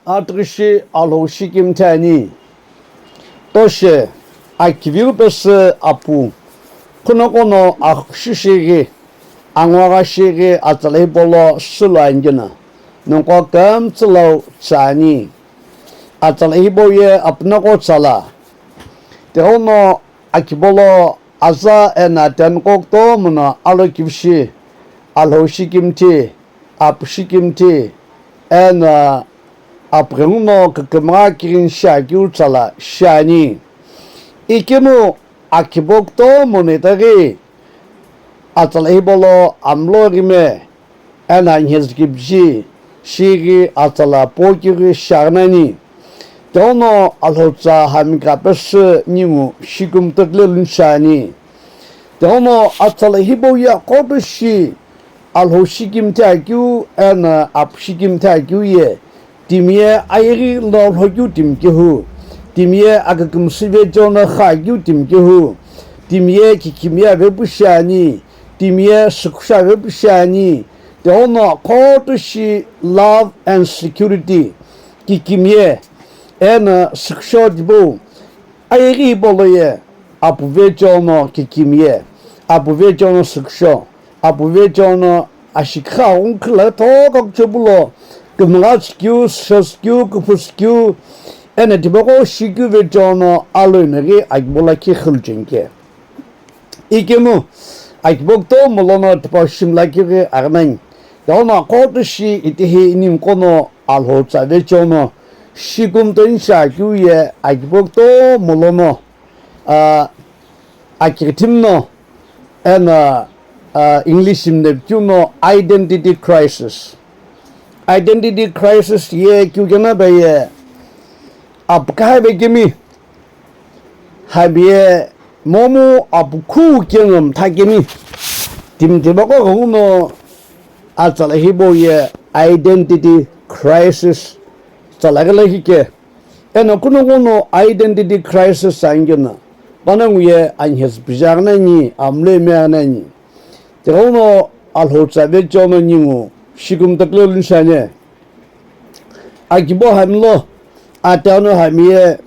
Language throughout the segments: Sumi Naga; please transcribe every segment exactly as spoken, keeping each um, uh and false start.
Atughushi Alhou shikimthi ani. Toshe, akiviu pesü apu, khunoqo no axu shishighi, angogha shighi atsala hipau lo sülu ani keno, nongu kümtsü lau tsa ani. Atsala hipau ye apunoqo tsala. Tighenguno akibo lo aza eno atenoqo kutomo no alokivishi, Alhou shikimthi, apu shikimthi, eno apughenguno kükümgha kighini shiakeu tsala shiani. Ikemu akibo kutomo no itaghi atsala hipau lo amlo ghime, eno anhezükipüzü shighi atsala pokighi shiaghi nani. Tighenguno Alhou tsa hami kapesü ningu shikimtokle luni shiani. Tighenguno atsala hipau ye aqo toshi Alhou shikimthi akeu eno apu shikimthi akeu ye timi ye ayeghi lo lhokeu timi kehu, timi ye akükümsü vecheo no xakeu timi kehu, timi ye kikimiye avepu shiani, timi ye sükusho avepu shiani. Tighenguno aqo toshi love and security, kikimiye eno sükusho tipau. Ayeghi hipau lo ye apu vecheo no kikimiye, apu vecheo no sükusho, apu vecheo no ashikha aghungu khila thoka kuchepu lo, kümgha tsükeu, süsükeu, küphu sükeu, eno tipaqo shikeu vecheo no aloino ghi akibo lakhi xülu cheni ke. Ikemu akibo kutomo lono tipau shimlakighi aghi nani. Tighenguno aqo toshi itehi iningu qo no Alhou tsa vecheo no shikimtoni shiakeu ye akibo kutomo lono, ah, akighitimi no, eno, ah, English mine pikeu no identity crisis. Identity crisis ye keu keno pa ye apu kahave kemi, hami ye momu apu khu keno mtha kemi, timi tipaqo ghenguno atsala hipau ye identity crisis tsala ghi lakhi ke. Eno khunoqo no identity crisis ani keno, panongu ye anhezükipüzü aghi nani, amlo ime aghi nani. Tighenguno Alhou tsa vecheo no ningu shikimtokle luni shiani. Akibo hami lo, atano hami ye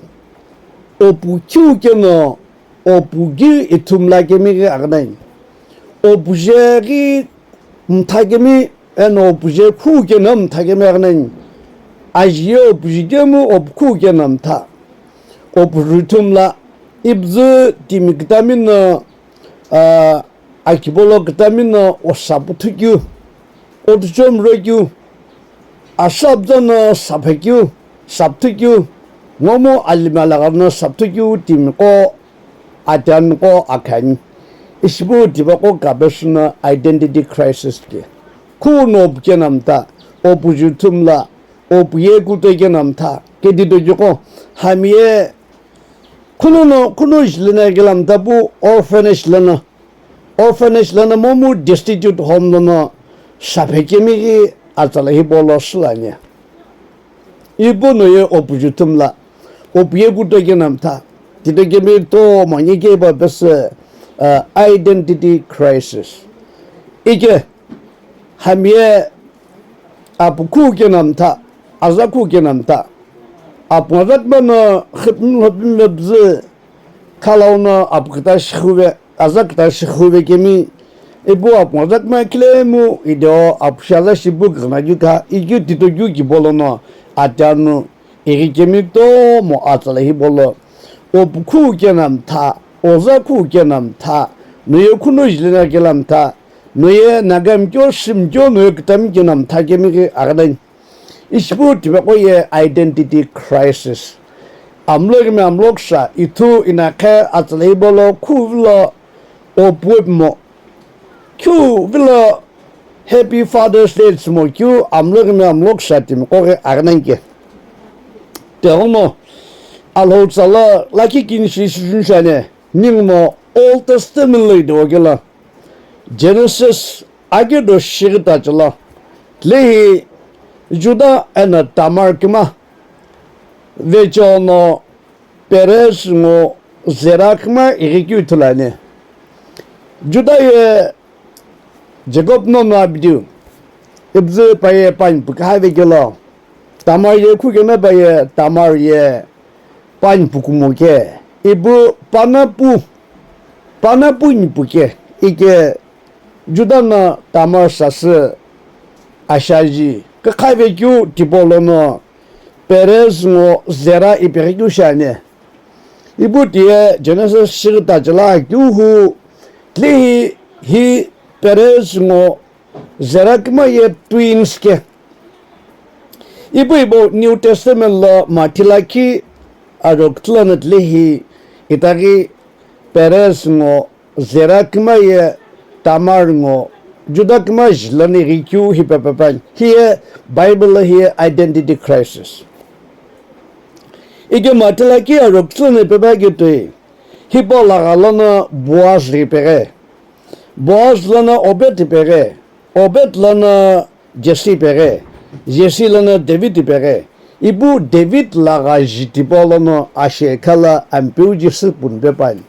opu khu keno, opu ghi ithumla kemi ghi aghi nani. Opu je ghi mtha kemi, eno opu je khu keno mtha kemi aghi nani. Aji ye opu je kemu opu khu keno mtha. Opu ju ithumla, ipüzü timi kütami no, ah, akibo lo kütami no osa püthükeu, otucho mürokeu, asüpüzü no saphekeu, sapüthükeu, momu alimi alagha no sapüthükeu timiqo, atenoqo akhani. Ishi pu tipaqo kapesü no identity crisis ke. Khu no opu keno mtha, opu ju ithumla, opu ye kuto keno mtha, kedi tokiqo, hami ye khuno no, khuno jileno kelo mtha pu orphanage lono, orphanage lono momu destitute home lono saphe kemi ghi atsala hipau lo sülu ani. Ipu no ye opu ju ithumla, opu ye kuto keno mtha, tito kemi kutomo ani ke pa pesü, ah, identity crisis. Ike hami ye apu khu keno mtha, aza khu keno mtha. Apu ngaza kma no xipimi lhopimi lo püzü khalau no apu küta shikhuve, aza küta shikhuve kemi, ipu apu ngaza kma kilemu ido apu shi aza shipu küghüna keu kha, ikeu tito keu kibo lono atanu ighi kemi kutomo atsala hipau lo, opu khu keno mtha, oza khu keno mtha, no ye khuno jileno kelo mtha, no ye Nagami keu, Shimi keu, no ye kütami keno mtha kemi ghi aghi nani. Ishi pu tipaqo ye identity crisis. Amlo ghime amlo küsa, ithu inakhe atsala hipau lo khu vilo opu pimo, khu vilo Happy Father's Day tsümo keu amlo ghime amlo küsa timiqo ghi aghi nani ke. Tighenguno Alhou tsa lo lakhi kini shi shijuni shiani, ninguno Old Testament lo ido kelo, Genesis aghilo shighi ta chelo, tilehi Judah eno Tamar kima, vecheo no Perez ngo Zerah kima ighi keu ithulu ani. Judah ye Jacob nono apidiu, ipüzü pa ye pani pükha vekelo, Tamar ye khukeno paye Tamar ye pa nipu kumo ke, ipu pa na pu, pa na pu nipu ke, ike Juda no Tamar sasü ashaji kükhavekeu tipau lono Perez ngo Zera ipeghi keu shiani. Ipu tiye Genesis shighi tachela keu hu, tilehi hi Perez ngo Zera kima ye twins ke. Ipu ipo New Testament lo Mathi lakhi aro kuthulono tilehi itaghi Perez ngo Zera kima ye Tamar ngo Juda kima jilani ghikeu hipepe pani. Hiye Bible lo hiye identity crisis. Ike Mathi lakhi aro kuthulono pepe ketoi. Hipau lagha lono Boaz ipeghe. Boaz lono Obed ipeghe. Obed lono Jesse ipeghe. Jesse lono David ipeghe. Ipu David lagha ji tipau lono ashe khala Ampeu Jisü punipe pani.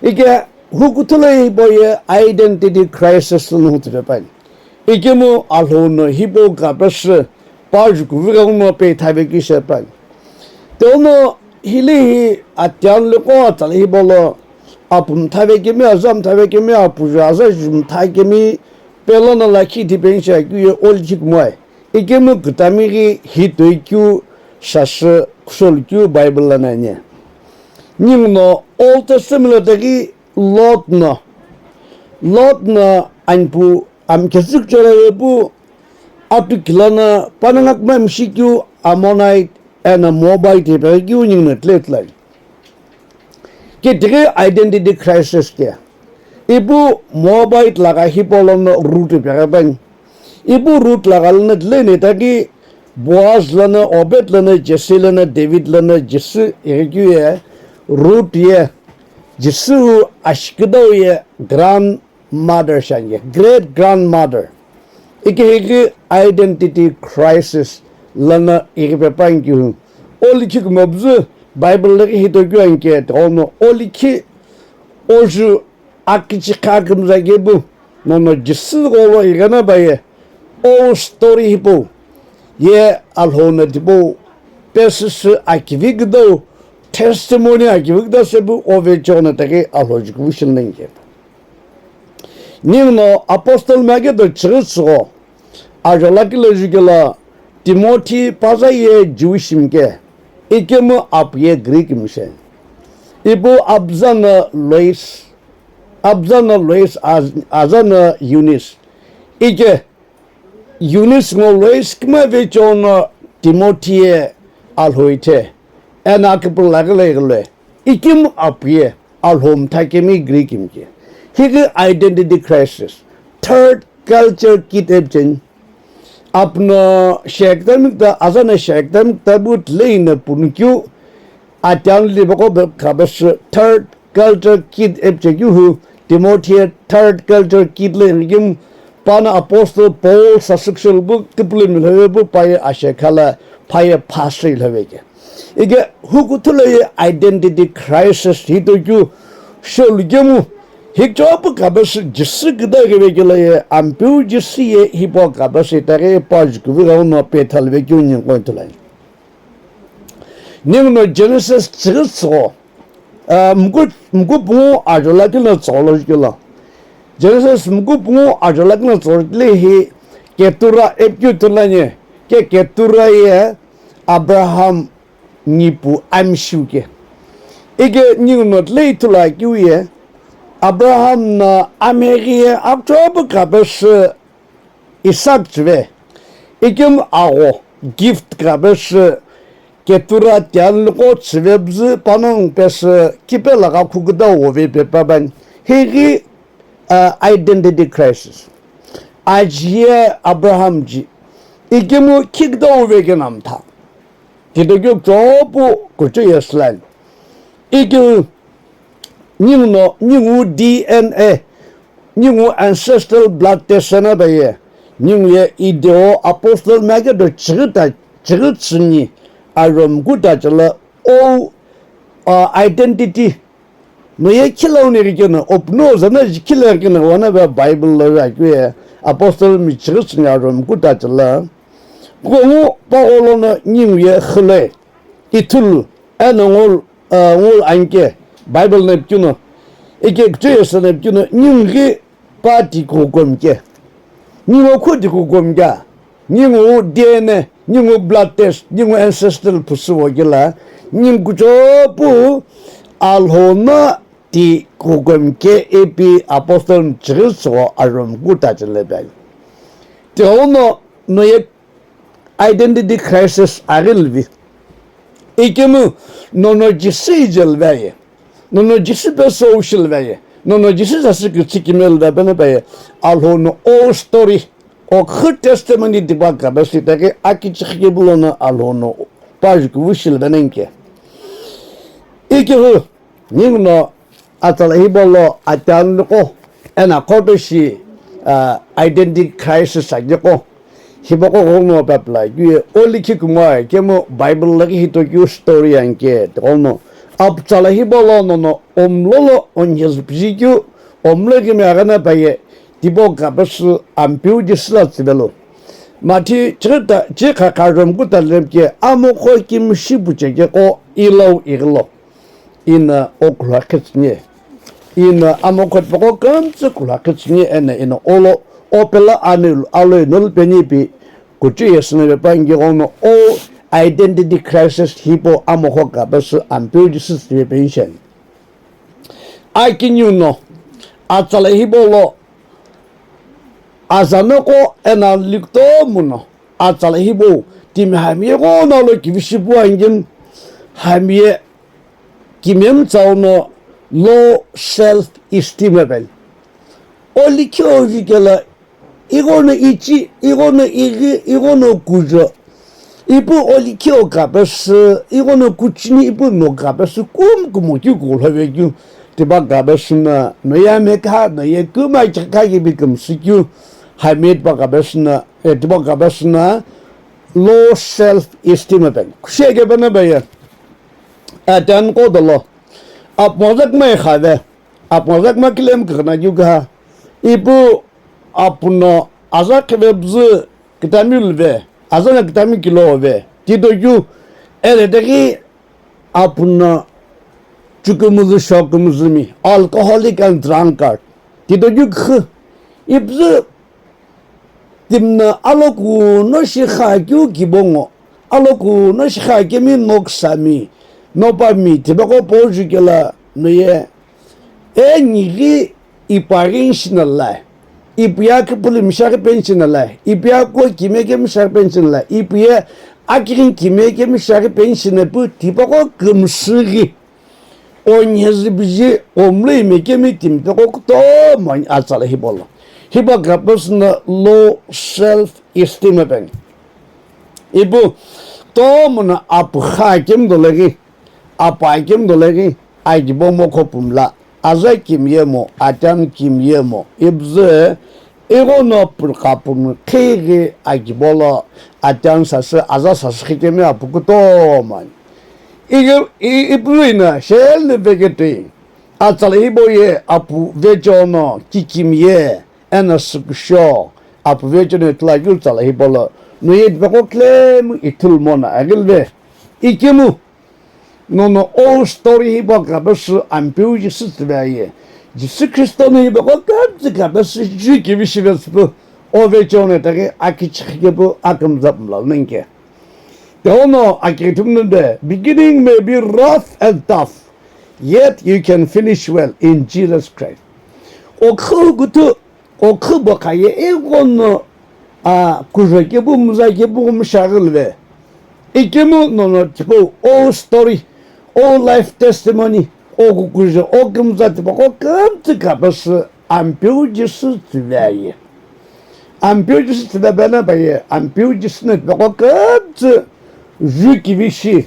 Ike hukuthulo hipau ye identity crisis lono huthupe pani. Ikemu Alhou no hipau kapesü pa jukuvi ghenguno pe ithave keu shipe pani. Teuno hile hi atianlu qo atsala hipau lo apu mthave kemi, aza mthave kemi, apu ju aza ju mtha kemi, pelono lakhi tipeni shi akeu ye oli khikumoe. Ikemu kutami ghi hi toi keu sasü kusholu keu Bible lono ani. Ninguno Old Testament lo taghi Lot no, Lot no anipu amkesü kucholo yepu atu kilono panongu kümsü keu Ammonite eno Moabite ipeghi keu ninguno tile ithulu ani. Ke tighi identity crisis ke. Ipu Moabite lagha hipau lono Ruth ipeghi pani. Ipu Ruth lagha lono tile neta ke Boaz lono, Obed lono, Jesse lono, David lono, Jisü ighi keu ye Ruth ye Jisü wu ashikidau ye grand mother shiani, great grandmother. Ike hikeu identity crisis lono ighipe pani keu. Oli khikumo püzü Bible lo ghi hitoi keu ani ke, tighono oli khi oju akichi kha kümza kepu, nono Jisü gholo igheno paye, o story hipau ye Alhou no tipau pesüsü akivi kudau, testimony akivi kudau sepu ove chono taghi Alhou jukuvi shilnenike. Ninguno apostle mage do chighi tsügho, ajo lakhi lo jukelo Timothy paza ye Jewish mike, ikemu apu ye Greek mshe. Ipu apza no Lois, apza no Lois az-, aza no Eunice. Ike Eunice ngo Lois kima vecheono Timothy ye Alhou ithe, eno akipulakhi lo ighi lo. Ikemu apu ye Alhou mtha kemi Greek mike. Hikeu identity crisis. Third culture kid ipi cheni. Apuno shekitami kutha, aza no shekitami kutha bu tilehi no punikeu, atianlu lipe qo kapesü third culture kid ipi chekeu hu, Timothy third culture kid lo ighikimu, pano apostle Paul sasü kusholu pu, tipulumi lhave pu paye ashe khala paye pastor lhave ke. Ike hukuthulo ye identity crisis hitoi keu sholu kemu, hikchopu kapesü Jisü kida ghive kelo ye Ampeu Jisü ye hipau kapesü itaghi pa jukuvi ghenguno pe ithave keu ninguqo ithulu ani. Ninguno Genesis chighi tsügho, ah, muku, muku pungu ajo lakhi no tsügho lo jukelo. Genesis muku pungu ajo lakhi no tsügho tilehi Ketura ipi keu ithulu ani, ke Ketura ye Abraham nipu amishiu ke. Ike ninguno tile ithulu akeu ye, Abraham no amighi ye akchopu kapesü Isaac tsüve. Ikemu agho gift kapesü Ketura tianlu qo tsüve püzü panongu pesü kipe lagha khukudau ove pe püani. Highi, uh, identity crisis. Aji ye Abraham ji. Ikemu khikudau ove keno mtha. Titokeu chopu kuchu ye sülani. Ikemu ninguno, ningu D N A, ningu ancestral blood test shena paye, ningu ye ideo apostle mage do chighi ta, chighi tsüni, aro muku ta chela, o, uh, identity. No ye khiloni rikena, opno zana ji khila rikena, wana ba Bible lo ra keu ye, apostle mi chighi tsüni aro muku ta chela. Kukungu pagho lono ningu ye xüloi, ithulu, eno ngul, ah, ngul anke, Bible no ipikeu no, ike kuchou yesü no ipikeu no, ningu ghi pa ti kukukumu ke, ningu khu ti kukukumu ke, ningu D N A, ningu blood test, ningu ancestral püsüwo kela, ningu kuchou pu Alhou no ti kukukumu ke ipi apostle chighi tsügho aromu kuta chele pai. Tighenguno no ye identity crisis aghilvi. Ikemu nono Jisü ijelu vaye, nono Jisü pesou shilvaye, nono Jisü sasü kütsü kimelu vapeno paye, Alhou no o story, o khü testimony tipa kapesü itaghi akichikhi kepu lono Alhou no pa jukuvu shilvanenke. Ikehu, ninguno atsala hipau lo atianuqo, eno aqo peshi, ah, identity crisis aghiliqo, hipaqo ghoghono papula keu ye, o likhi kumoe kemu Bible lo ghi hitokeu story anke, tighenguno, aputsala hipau lono no omlolo onhezüpüzü keu, omlo ghi meghana paye, tipau kapesü Ampeu Jisü lo tsüvelo. Mathi chighi ta, chighi kha kha aromu kuta lemke, amokho kimishi pucheke qo, ilau ighilo. Ino o kulhakitsüni, ino amokho tipaqo kümtsü kulhakitsüni, eno ino olo, o pelo anu aloi nulu peni pi kuchou yesü no vepa inke ghono o identity crisis hipau amokho kapesü Ampeu Jisü tsüve pension. Akiniu no, atsala hipau lo, aza noqo eno ali kutomo no, atsala hipau, timi hami ye ghono alo kivishi pu angim, hami ye kimemtsau no low self esteem epeni. O likhi o vikela, ighono ichi, ighono ighi, ighono kujo. Ipu o likhi o kapesü, ighono kuchini ipu no kapesü, kum kumo keu kulhove keu. Tipa kapesü no, no ye mekha, no ye kuma chakha kipi kümsü keu. Hami tipa kapesü no, eh, tipa kapesü no, low self esteem epeni. Kusheke pena paye. Atianuqo dolo. Apunguzakuma ikhave. Apunguzakuma claim kükna keu kha. Ipu apuno aza kheve püzü kütami luve. Aza no kütami kilo ve. Tito keu. Eno itaghi apuno chukumuzu shokumuzu mi. Alcoholic and drunkard. Tito keu khü. Ipüzü Timi no alokuno shikha keu kibongo, alokuno shikha kemi noksa mi, nopa mi, tipaqo pau jukela no ye, e nighi ipu aghi nshi no la, ipu ye aküpülü mishaghi penshi no la, ipu ye akukime kemi shaghi penshi no la, ipu ye akighi kime kemi shaghi penshi no pu tipaqo kümsüghi. Onhezüpüzü omloi mekemi timi tipaqo kutomo ani atsala hipau lo. Hipau kapesü no low self esteem epeni. Ipu kutomo no apu kha kemi dolo ghi, apu akemi dolo ghi, akibo mokho pumla, aza kimiye mo, atianu kimiye mo, ipüzü Ighono purkha pumkhi ghi akibo lo atianu sasü, aza sasü khikemi apu kutomo ani. Ighi, i, ipului no sheli veketui, atsala hipau ye apu vecheono kikimiye, eno sükusho, apu vecheono ithulu akeu tsala hipau lo, no ye tipaqo claim ithulu mono aghilve. Ikemu, Nono o story hipau kapesü Ampeu Jisü tsüve aye. Jisü Khristo no hipaqo kümtsü kapesü ju kivi shive tsüpu. O vecheono itaghi akichikhi kepu akümza pumla nike. Tighono akighi thumnu de, beginning may be rough and tough, yet you can finish well in Jesus Christ. Okhu kutu Okhu bo khaye ighono, a, kujo kepu, muza kepu, mshaghilve. Ikemu nono tipau, o story, o life testimony, o kukujo, o kümza tipaqo kümtsü kapesü Ampeu Jisü tsüve aye. Ampeu Jisü tsüve pena paye, Ampeu Jisü no tipaqo kümtsü ju kivi shi.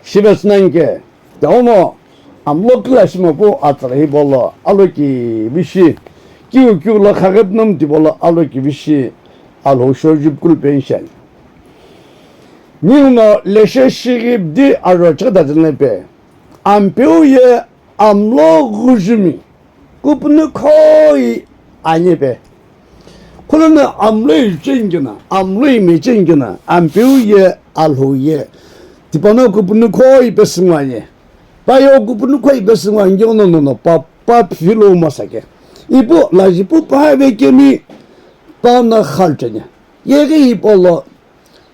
Shivetsü nike, tighono, amlo kila shimo pu atsala hipau lo, aloki vishi, kiu kiu lo khaghi pünomu tipau lo, aloki vishi, Alhou shou jupukulu penshi ani. Ninguno leshe shighi pidi aro chighi tatene pe, Ampeu ye amlo ghujumi, kupunu khoi ani pe. Khulono amloi chengena, amloi mechengena, Ampeu ye Alhou ye tipano kupunu khoi pesüngwa ye. Paye kupunu khoi pesüngwa ngeno nono pa, pa philo masake. Ipu lajipu pa vekemi pa na khalchenya. Yeghi ipolo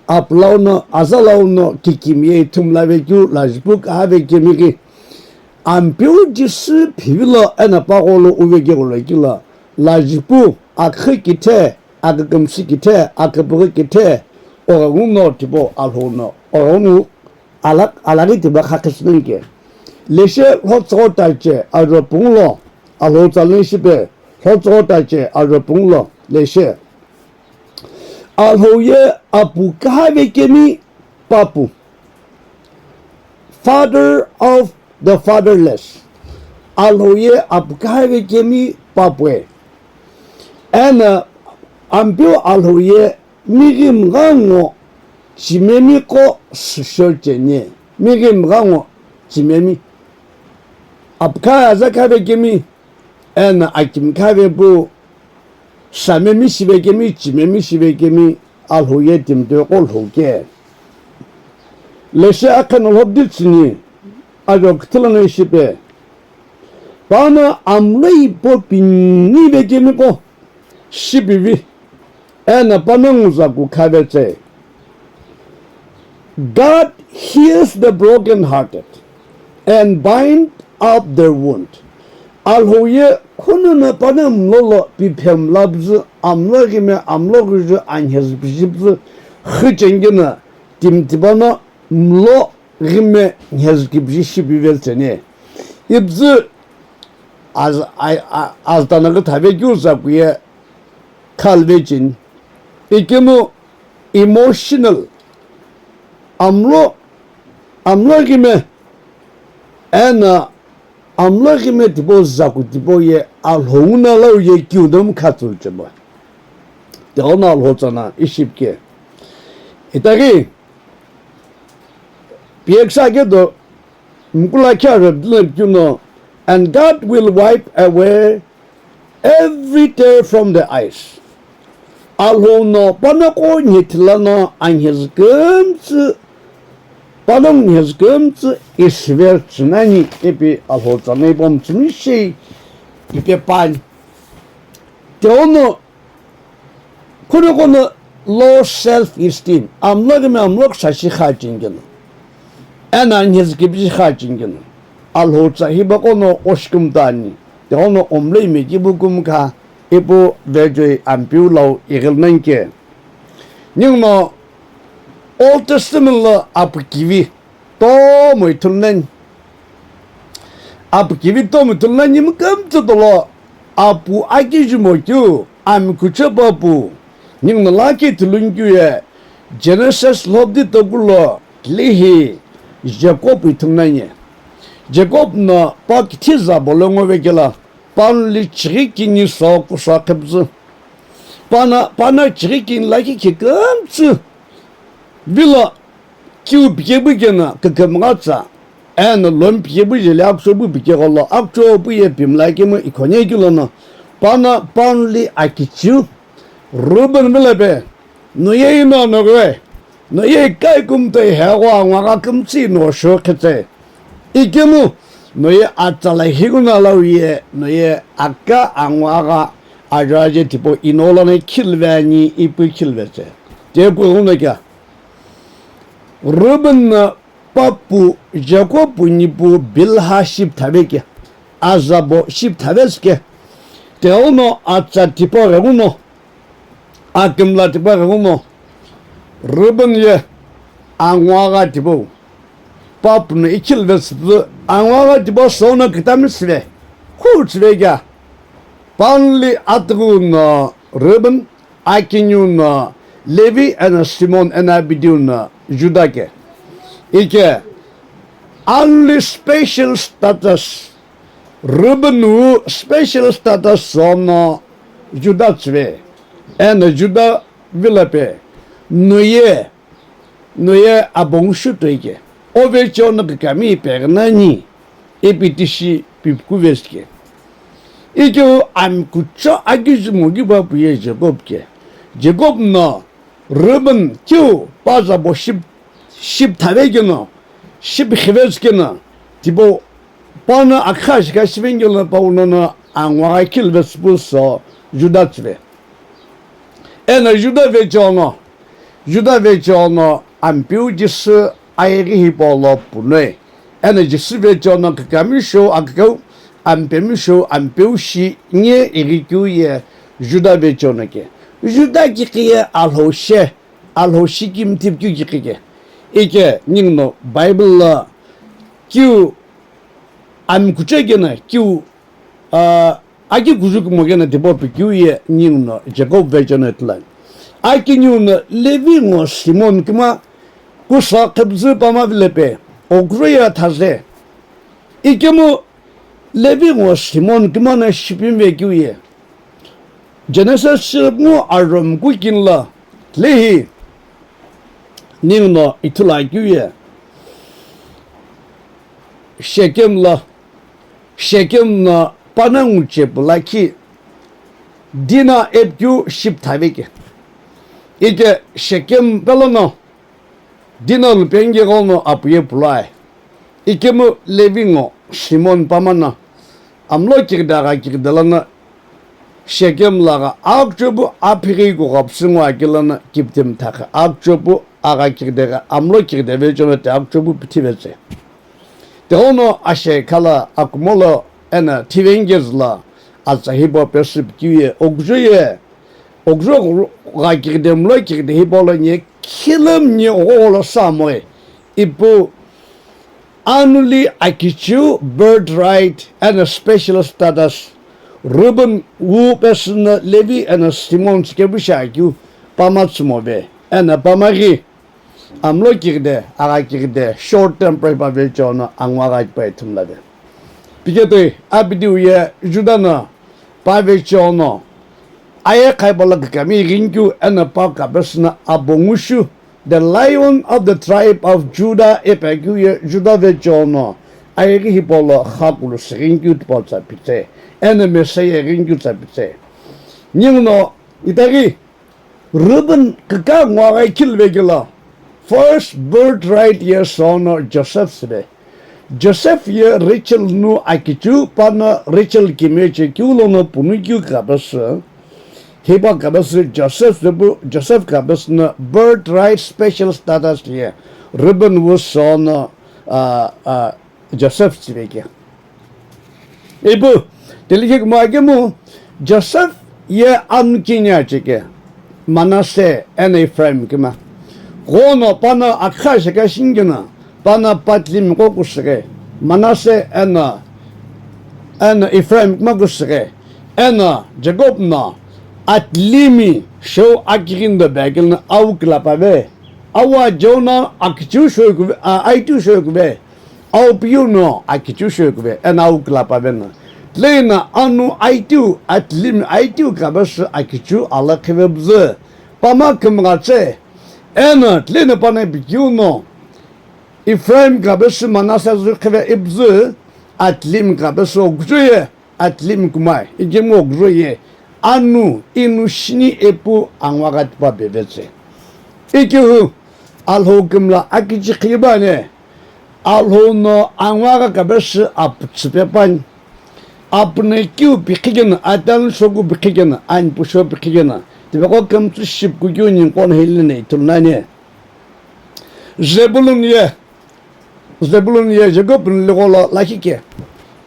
apulau no, azalau no, kikimiye ithumla vekeu, lajipu kaha vekemi ghi. Ampeu Jisü phivilo eno pagholo uvekeghulo kilo, lajipu, akhi kithe, akükümsü kithe, aküpüghü kithe, oghengu no tipau Alhou no, oghengu alak, alaghi tiba khakhisünike. Leshe lhotsügho tache ajo pungu lo, Alhou tsalun shipe, lhotsügho tache ajo pungu lo, leshe. Alhou ye apu kaha vekemi papu. Father of the fatherless. Alhou ye apu kaha vekemi papue. Eno Ampeu Alhou ye mighi mgha ngo chimemi qo süsho cheni. Mighi mgha ngo chimemi. Apu kaha aza kaha vekemi. Eno akimi kaha vepu, samemi shivekemi, chimemi shivekemi, Alhou ye timi toi qo lhou ke. Leshe akhe no lhobdi tsüni, ajo küthülo no ishipe. Pano amloi po pini vekemi po, shipivi. Eno panongu zaku khavetse. God heals the broken hearted and bind up their wound. Alhou ye khunono pano mlolo piphe mlapüzü, amlo ghime amlo ghüzü anhezü püzüpüzü, khüchengeno timi tipano mlo ghime nhezü kipüzü shipive tseni. Ipüzü az, a, a, aztanaghi thave keu zakuye khalve cheni. Ikemu emotional. Amlo, amlo ghime eno amlo ghime tipau zaku tipau ye Alhou nguno lau ye kingdom khatsülu chebo. Tighenguno Alhou tsana ishipke. Itaghi piyeksa kedo mkula kya rep dile kyu no, and God will wipe away every tear from the eyes. Alhou no pano qo nhithila no anhezü kümtsü, pano nhezü kümtsü isiver tsünani ipi Alhou tsanai pom tsüni shi ipe pani. Tighenguno Khunoqo no low self esteem, amlo ghime amlo küsashi kha cheni keno. Eno anhezü kipüzü kha cheni keno. Alhou tsa hipaqo no oshikümtani. Tighenguno omlo ime kipu kumkha ipu vejoi Ampeu lau ighilnanke. Ninguno Old Testament lo apu kivi tomo ithulu nani. Apu kivi tomo ithulu nani mkümtsü dolo apu akijimo keu amikuche papu. Ninguno lakhi ithulu nkeu ye Genesis lhobdi tokulo lihi Jacob ithulu nani. Jacob no pa kithi zabo lo ngove kela. Panonli chighi kini sokusa khepüzü. Pana, pana chighi kini lakhi khe kümtsü. Vilo kiu pikepu keno kükümgha tsa. Eno lomi pikepu jeli akuchopu pike gholo. Akuchopu ye pimla kemu ikhonye kilono. Pana, panonli akichiu. Reuben vilape. Noye ino nogwe, noye kaikumto ihegho angwagha kümtsü ino shokhethe. Ikemu, noye atsala higuna lauye, noye aka angwagha ajaje tipo ino lana khilveni ipu khilvetse. Tepu uno kya? Reuben na papu Jacob nipu Bilha shipthave kya? Azabo shipthave sike. Teuno atsa tipo ghenguno. Akimla tipau ghenguno, Reuben ye angwagha tipau, papu no ikhilve süpüzü angwagha tipau sono kitami süve, khu süve kya? Panonli atughu no Reuben, akiniu no Levi eno Simon eno abidiu no Juda ke. Ike, only special status Reuben wu special status sono Juda tsüve, eno Juda vilape, noye, noye abong shutoike, ove chono kikami ipeghinani, ipi tishi pipkuvesike. Ikeu amkucho akijimo kipu apu ye Jacob ke. Jacob no Reuben keu pa zabo ship, ship thave keno, ship khive tsükeno, tipau pano akha shika shivengelo pa unono angwa gha khilve tsüpu so Juda tsüve. Eno Juda vecheono, Juda vecheono Ampeu Jisü ayeghi hipau lo punoi. Eno Jisü vecheono kükami shou akükeu, Ampemi shou Ampeu shi nye ighikeu ye Juda vecheono ke. Juda kikhi ye Alhou she, Alhou shi kimtipkeu kikhi ke. Ike ninguno Bible lo keu amkucho keno keu, ah, aki kuzu kumo keno tipau pikeu ye ninguno Jacob vecheono ithulu ani. Aki ninguno Levi ngo Simon kima kusa khepzü pama vilepe, okro ye thaze. Ikemu Levi ngo Simon kima no shipimi vekeu ye. Genesis shipu ngo aromku kinlo lehi ninguno ithulu akeu ye. Shekem lo, Shekem no pana nguche pu lakhi Dina ipikeu ship thave ke. Ike Shekem pelono Dina lupengeghono apu ye pulo ai. Ikemu Levi ngo Simon pamano amlo kighide agha kighide lono Shekem lo agha akuchou pu aphighi kughapusü ngo akeu lono kiptimi thakha akuchou pu agha kighide gha amlo kighide vecheono ti akuchou pu pithivetsü. Tighono ashe khala akumo lo eno thivengezü lo atsa hipau pesü pikeu ye okujo ye Okujo gha kighide mlo kighide hipau lo nye khilom nye ogholo samoi. Ipu anuli akichiu birthright and a special status. Reuben wu pesü no Levi and a Simon tsükepu shi akeu pama tsümove and a pama ghi. Amlo kighide, agha kighide, short temper pa vecheono angwa gha pa ithumlave. Piketoi, apidiu ye Juda no pa vecheono aye khaipa lo kükami ghinkeu eno pa kapesü no abongushu, the Lion of the tribe of Judah, ipi akeu ye Juda vecheono ayeghi hipau lo khakulu sü ghinkeu tipau tsa pitse, eno Messiah ghinkeu tsa pitse. Ninguno itaghi Reuben kükaghi ngwa ghi khilve kelo, first birthright ye sono Joseph süve. Joseph ye Rachel nu akichiu pano Rachel kimeche keu lono punu keu kapesü. Hipa kapesü Joseph süpu, Joseph kapesü no birthright special status ye Reuben wu sono, ah, ah, Joseph tsüve ke. Ipu, telikhi kumo akemu, Joseph ye anu kini acheke, Manasseh eno Ephraim kima. Ghono pano akha sheka shingino, pano patlimi qo kusüghe, Manasseh eno, eno Ephraim kima kusüghe, eno Jacob no atlimi shou akighi ndo bag kilo no awu kila pave. Awu ajeu no akichiu shou kuve, a, aitiu shou kuve. Awu piu no akichiu shou kuve, eno awu kila pave no. Tile no anu aitiu, atlimi aitiu kapesü akichiu alakhive püzü. Pama kümgha tse. Eno tile no pano pikeu no Ephraim kapesü Manasseh zü khive ipüzü, atlimi kapesü okujo ye. Atlimi kumai, ikemu okujo ye, anu, inu shini ipu angwa gha tipa pevetsü. Ikehu, Alhou kümla akichi khibane, Alhou no angwa gha kapesü apu tsüpe pani. Apu no keu pikhi keno, atan shoku pikhi keno, ani pusho pikhi keno, tipaqo kümtsü ship kukeu ningu qo no hili no ithulu nani. Zebulun ye, Zebulun ye Jacob nu ligho lo lakhi ke.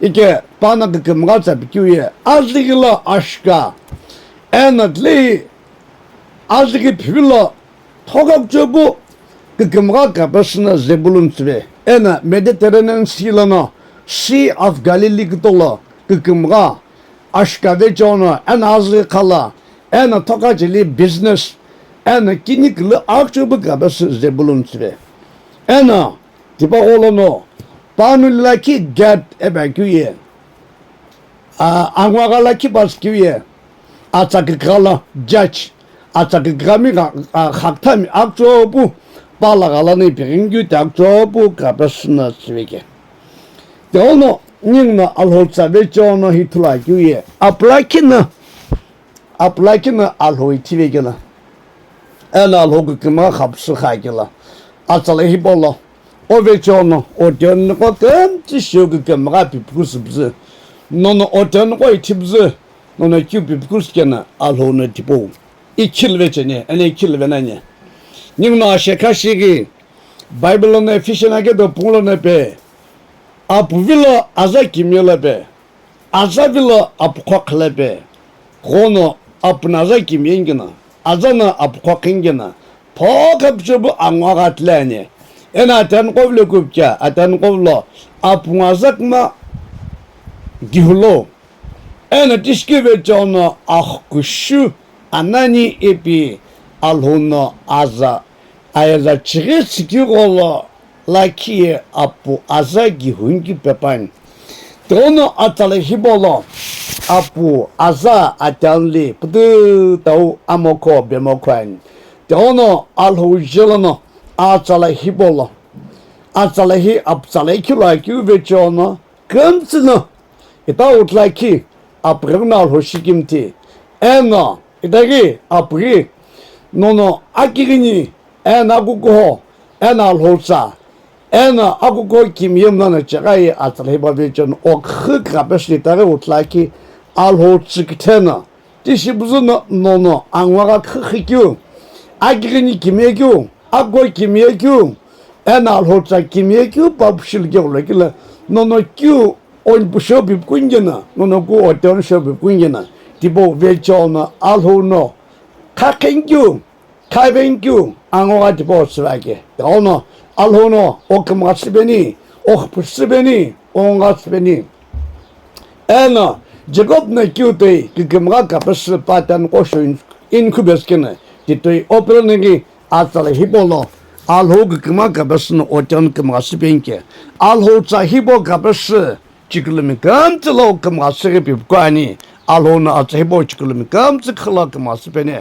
Ike pano kükümgha tsa pikeu ye, azüghi lo ashika. Eno tile azüghi phivilo thogha kuchou pu kükümgha kapesü no Zebulun tsüve. Eno Mediterranean Sea lono Sea of Galilee kutolo kükümgha ashika vecheono, eno azüghi khala, eno thogha cheli business, eno kini kulu akuchou pu kapesü Zebulun tsüve. Eno tipaqo lono, pano lakhi Gad ipi akeu ye, a, angwa gha lakhi pasü keu ye, atsa kükha lo judge, atsa kükhami gha, a, khakuthami akuchou pu, pa lagha lono ipighi keu ti akuchou pu kapesü no tsüve ke. Tighono, Ninguno Alhou tsa vecheo no hi ithulu akeu ye. Apu lakhi no, apu lakhi no Alhou ithivekelo, eno Alhou kikimgha khapusu khakelo, atsala hipau lo, o vecheo no, o tenoqo kümtsü shiu kikimgha pipukusu püzü, nono o tenoqo ithipüzü, nono keu pipukusu keno Alhou no tipau. Ikhilve cheni, eno ikhilve nani. Ninguno ashekha shighi, Bible lono Ephesians akedo pungu lono pe, apu vilo aza kimiye lo pe, aza vilo apu qhoqhi lo pe, ghono apu no aza kimiye ngino, aza no apu qhoqhi ngino, phokha püchüpu angu agha tile ani. Eno atanoqo vilo kupicha, atanoqo vilo apu ngo aza kuma gihulo. Eno tishikeu vecheo no aghükushu anani ipi Alhou no aza, ayeza chighi sikeu gholo lakhi ye apu aza gihu ngu pepani. Tighono atsala hipau lo apu aza atianuli pütütau amokho bemokho ani. Tighono Alhou jelo no atsala hipau lo, atsala hi apu tsala ikhilo akeu vecheo no kümtsü no, itaghi ithulu akhi, apu ghenguno Alhou shikimthi, eno itaghi apu ghi nono akighini, eno akukuho, eno Alhou tsa, eno akukuho kimiye mlano cheghi atsala hipau vecheo no okhu khapesu itaghi ithulu akhi, Alhou tsükithe no, tishi püzü no nono angu agha khikeu, akighini kimiye keu, akukuho kimiye keu, eno Alhou tsa kimiye keu, papu shilu keu lo kilo, nono keu onpu shou pipuku ngino, nono keu o tenoqo shou pipuku ngino, tipau vecheo no Alhou no khakheni keu, khaveni keu, angu agha tipau tsüvake. Tighono Alhou no okimgha süpeni, okhupu süpeni, ongha süpeni. Eno Jacob no keu toi kikimgha khapesu pa tenoqo shou in-, inkhu pesü keno, titoi opelo nighi atsala hipau lo, Alhou kikimgha khapesu no o tenoqo kimgha süpeni ke, Alhou tsa hipau khapesu chikulu mi kümtsü lo kimgha süghi pipuku ani, Alhou no atsala hipau chikulu mi kümtsü khilo kimgha süpeni.